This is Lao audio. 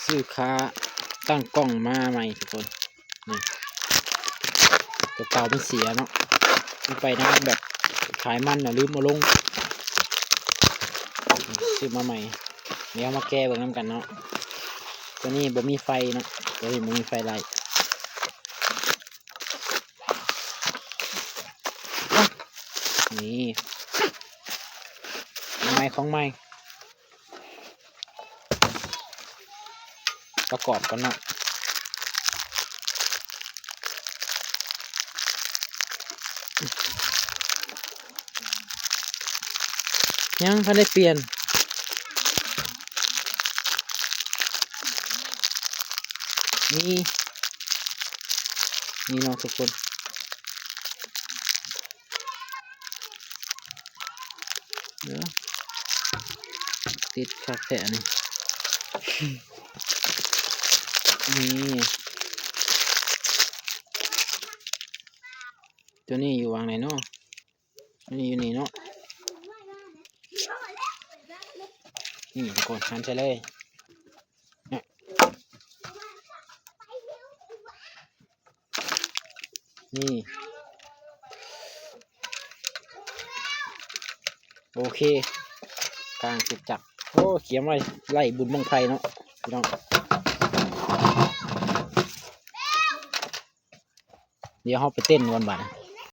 ຊື້ຂາຕັ້ງກ້ອງມາໃໝ່ທຸກຄົນ. ນີ້ ຕົວເກົ່າມັນເສຍເນາະ, ມັນໄປນານແບບຂາຍມັນນະ ລືມເອົາລົງ. ຊື້ມາໃໝ່ ດຽວເຮົາມາແກະເບິ່ງນຳກັນເນາະ. ຕົວນີ້ບໍ່ມີໄຟເນາະ, ຕົວນີ້ບໍ່ມີໄຟໄລ່. ນີ້ ຂອງໃໝ່ ຂອງໃໝ່ ປະກອບກ່ອນເນາະ. ຍັງບໍ່ທັນໄດ້ປ່ຽນ. ນີ້ ນີ້ເນາະທຸກຄົນ. ເອີ ຕິດຄັກແທ້ອັນນີ້. ນີ້ ຕົວນີ້ຢູ່ຫວ່າງໃດເນາະ? ອັນນີ້ຢູ່ນີ້ເນາະ. ນີ້ທຸກຄົນ ຫັນໃສ່ເລີຍ. ນີ້ ໂອເຄ ກາງເສັດສັບ. ໂອ້ ກຽມໄວ້ໄລ່ບຸນບັ້ງໄຟເນາະພີ່ນ້ອງ. ດຽວເຮົາໄປເຕັ້ນກ່ອນບາດນີ້.